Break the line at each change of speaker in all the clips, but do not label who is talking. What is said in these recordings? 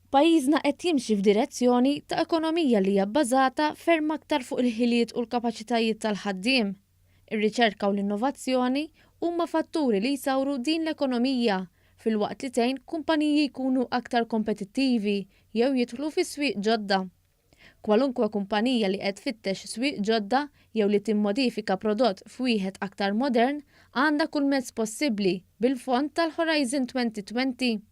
Pajjiżna qed jimxi f'direzzjoni ta' ekonomija li hija bbażata ferm aktar fuq il-ħiliet u l-kapaċitajiet tal-ħaddiem. Ir-riċerka u l-innovazzjoni huma fatturi li jsawru din l-ekonomija filwaqt li tgħin kumpaniji jkunu aktar kompetittivi jew jidħlu fi swieq ġodda. Kwalunkwe kumpanija li qed tfittex swieq ġodda jew li timmodifika prodott f'wieħed aktar modern għandha kull mezz possibbli bil-fond tal-Horizon 2020.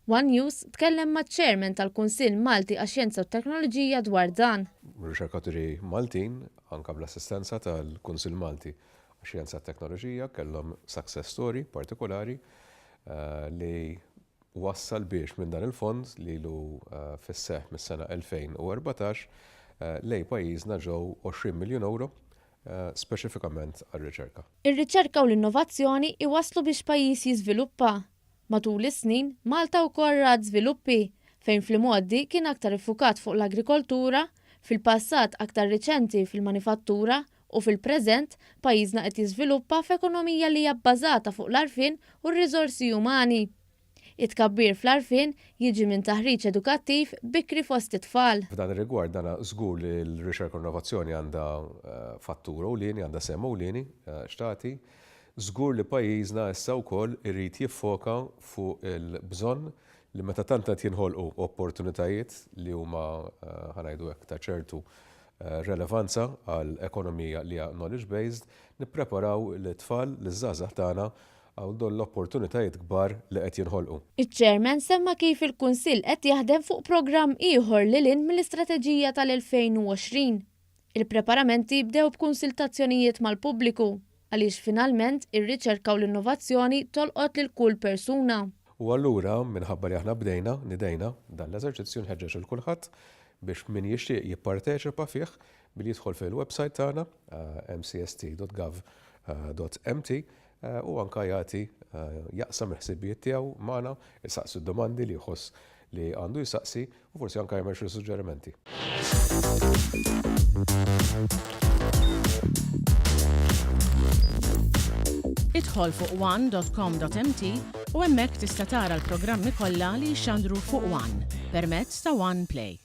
One News tkellem maċ-Chairman tal-Kunsill Malti għax-Xjenza u t-Teknoloġija dwar dan.
Riċerkaturi Maltin, anke bl-assistenza tal-Kunsill Malti għax-Xjenza u t-Teknoloġija, kellhom success story partikolari li wassal biex minn dan il-fond li ilu fis-seħħ mis-sena 2014 lejn pajjiżna ġew 20 miljun ewro speċifikament għar-riċerka.
Ir-riċerka u l-innovazzjoni iwasslu biex pajjiż jiżviluppa. Matul is-snin, Malta wkoll rat żviluppi, fejn fl-imgħoddi kien aktar iffukat fuq l-agrikoltura, fil-passat aktar riċenti fil-manifattura u fil-preżent pajjiżna qed jiżviluppa f'ekonomija li hija bbażata fuq l-għarfien u r-riżorsi umani. It-tkabbir fl-għarfien jiġi minn taħriġ edukattiv bikri fost it-tfal.
F'dan ir-rigward dana żgur li l-riċerka u l-innovazzjoni għandha fattur ewlieni, għandha sehem ewlieni x'tagħti. Żgur li pajjiżna issa wkoll irid jiffoka fuq il-bżonn li meta tant qed jinħolqu opportunitajiet li huma, ħa ngħidu hekk, ta' ċertu relevanza għal ekonomija li hija knowledge based, nippreparaw lit-tfal, liż-żgħażagħ tagħna għal dawn l-opportunitajiet kbar li qed jinħolqu.
Iċ-Chairman semma kif il-Kunsill qed jaħdem fuq programm ieħor lil hinn mill-istrateġija tal-2020. Il-preparamenti bdew b'kunsiltazzjonijiet mal-pubbliku, għaliex finalment ir-riċerka u l-innovazzjoni tolqot lil kull persuna.
U allura, minħabba li aħna bdejna, nidejna, dan l-eżerċizzju nħeġġeġ lil kulħadd biex min jixtieq jipparteċipa fih billi jidħol fil-websajt tagħna mcst.gov.mt u anke jagħti jaqsam il-ħsibijiet tiegħu magħna, isaqsi d-domandi li jħoss li għandu jsaqsi u forsi anke jagħmel xi suġġerimenti.
Idħol fuq one.com.mt u hemmhekk tista' tara l-programmi kollha li jixxandru fuq One permezz ta' One Play.